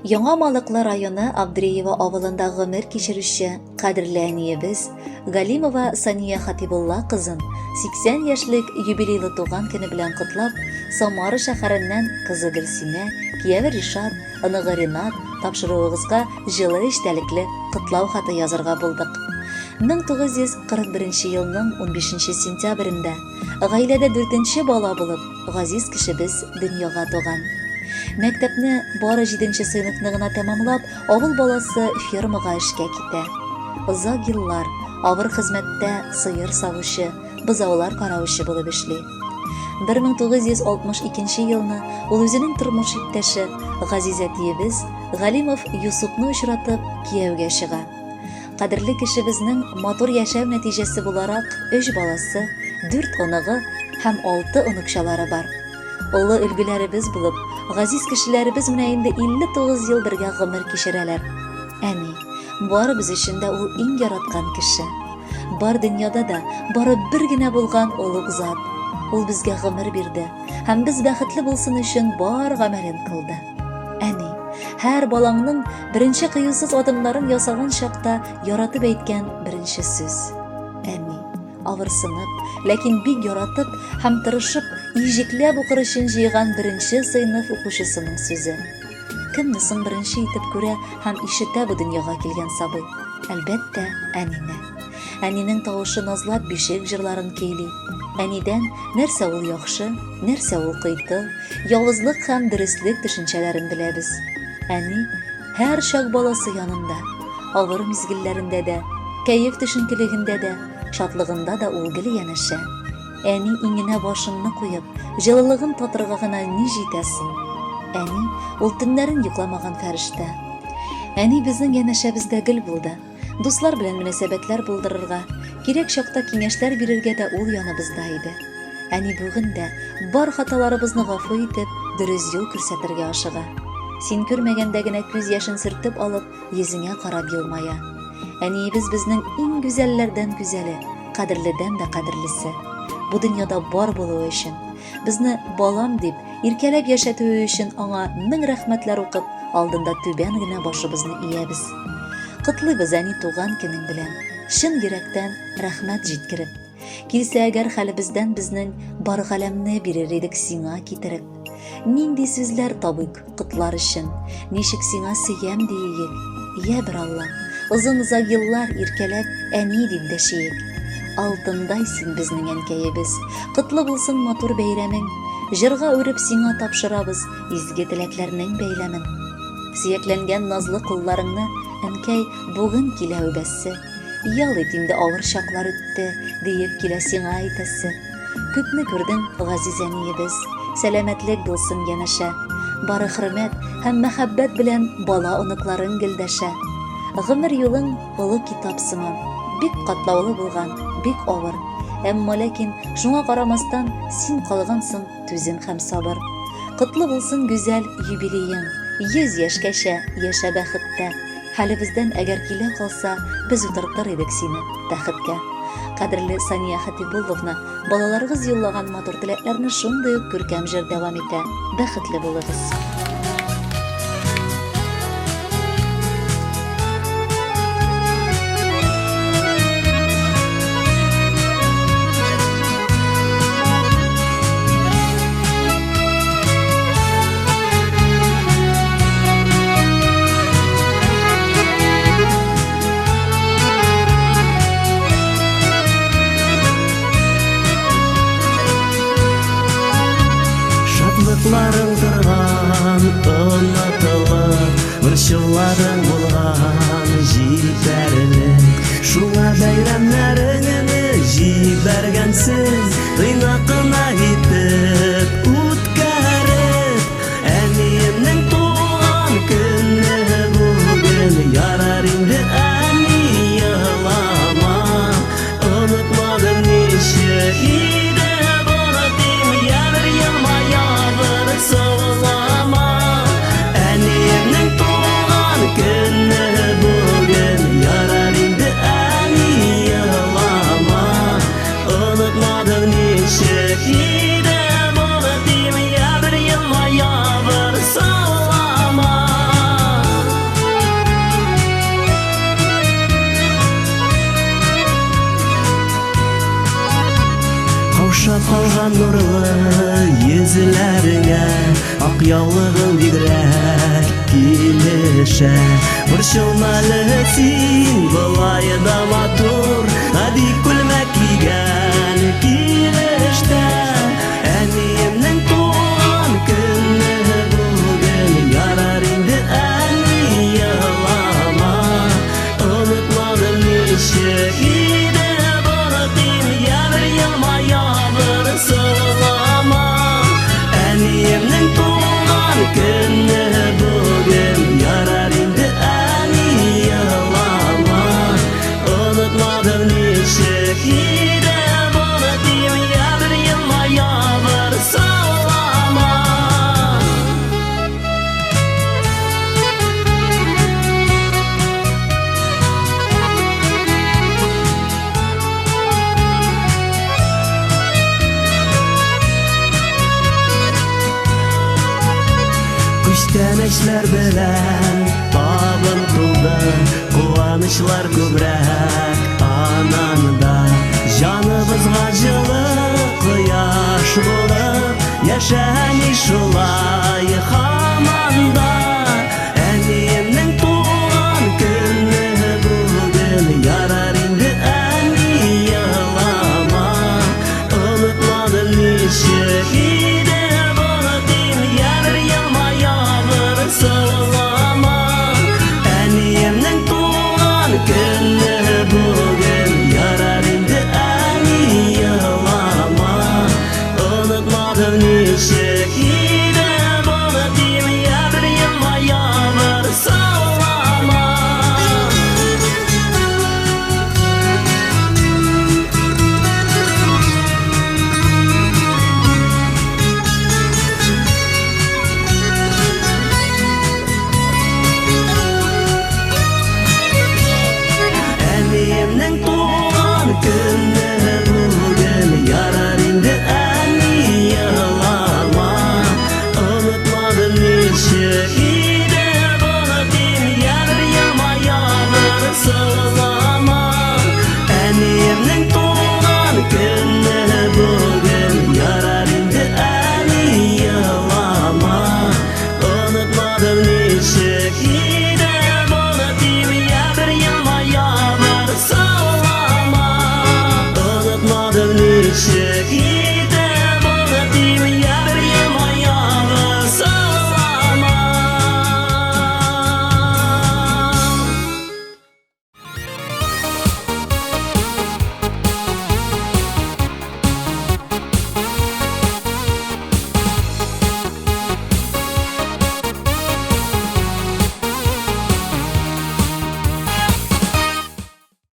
Яңа Малыклы районы Абдреево авылында гомер кичерүче кадерле әниебез Галимова Сания Хатибулла кызын 80 яшьлек юбилейлы туган көне белән котлап, Самара шәһәреннән кызы Гөлсинә, кияве Ришат, оныгы Ренат тапшыруыгызга җылы эчтәлекле котлау хаты язарга булдык. 1941 елның 15 сентябрендә гаиләдә дүртенче бала булып, газиз кешебез дөньяга туган. Мәктәпне бары җиденче сыйныфны гына тәмамлап, авыл баласы фермага эшкә китә. Озак еллар авыр хезмәттә сыер савучы, бозаулар караучы булып эшли. 1962 елны ул үзенең тормыш иптәше, газиз әтиебез Галимов Юсупны очратып, кияүгә чыга. Кадерле кешебезнең матур яшәү нәтиҗәсе буларак өч баласы, дүрт оныгы һәм алты оныкчалары бар. Олы өлгеләребез булып, газиз кешеләребез менә инде 59 ел бергә гомер кичерәләр. Әни, барыбыз өчен дә ул иң яраткан кеше. Бар дөньяда да бары бер генә булган олуг зат. Ул безгә гомер бирде һәм без бәхетле булсын өчен бар гамәлен кылды. Әни, һәр балаңның беренче кыюсыз адымнарын ясаган чакта яратып әйткән беренче сүз. Әни, авырсынып, ләкин бик яратып һәм тырышып, иҗекләп укыр өчен җыйган беренче сыйныф укучысының сүзе. Кемне соң беренче итеп күрә һәм ишетә бу дөньяга килгән сабый? Әлбәттә, әнине. Әнинең тавышы назлап бишек җырларын көйли. Әнидән нәрсә ул яхшы, нәрсә ул кыйты, явызлык һәм дөреслек төшенчәләрен беләбез. Әни һәр чак баласы янында, авыр мизгелләрендә дә, кәеф төшенкелегендә дә, шатлыгында да ул гел янәшә. Әни иңенә башыңны куеп, җылылыгын татырга гына ни җитә соң? Әни, ул төннәрен йокламаган фәрештә. Әни безнең янәшәбездә гел булды. Дуслар белән мөнәсәбәтләр булдырырга, кирәк чакта киңәшләр бирергә дә ул яныбызда иде. Әни бүген дә, бар хаталарыбызны гафу итеп, дөрес юл күрсәтергә ашыга. Син күрмәгәндә генә күз яшен сөртеп алып, йөзеңә карап елмая. Әниебез безнең иң гүзәлләрдән гүзәле, кадерледән дә кадерлесе. Бу дөньяда бар булуы өчен, безне балам дип, иркәләп яшәтүе өчен аңа мең рәхмәтләр укып, алдында түбән генә башыбызны иябез. Котлыйбыз әни туган көнең белән, чын йөрәктән рәхмәт җиткереп. Килсә әгәр хәлебездән безнең бар галәмне бирер идек сиңа китереп. Нинди сүзләр табыйк котлар өчен, ничек сиңа сөям диеек. Йә бер Алла, озын-озак еллар иркәләп әни дип дәшиек. Алтындай син безнең әнкәебез, котлы булсын матур бәйрәмең. Җырга үреп сиңа тапшырабыз изге теләкләрнең бәйләмен. Сөякләнгән назлы кулларыңны, әнкәй, бүген килә үбәсе. Ял ит инде, авыр чаклар үтте, диеп килә сиңа әйтәсе. Күпне күрдең, газиз әниебез, сәламәтлек булсын янәшә. Бары хөрмәт һәм мәхәббәт белән бала-оныкларың гел дәшә. Гомер юлың олы китап сыман, бик катлаулы булган, бик авыр. Әмма ләкин шуңа карамастан син калгансың түзем һәм сабыр. Котлы булсын гүзәл юбилеең, 100 яшькәчә яшә бәхеттә. Хәлебездән әгәр килә калса, без утыртыр идек сине тәхеткә. Кадерле Сания Хатибулловна, балаларыгыз юллаган матур теләкләрне шундый ук күркәм җыр дәвам итә. Бәхетле булыгыз. Шатлыкларың торган. Ачылган нурлы йөзләреңә Ак яулыгың бигрәк килешә. Борчылма әле син, болай да матур, Гади күлмәк кигән килеш тә. Әниемнең туган көне бүген, Ярар инде, әни, елама. Онытмадым ничек иде бары, Я бер елмая, бер сылама. Әниемнең туган көне бүген, Ярар инде, әни, елама. Онытмадым ничек иде бары, Я бер елмая, бер сылама. Күчтәнәчләр белән табын тулды, Куанычлар күбрәк ананда. Җаныбызга җылы кояш булып, Яшә, әни, шулай һаман.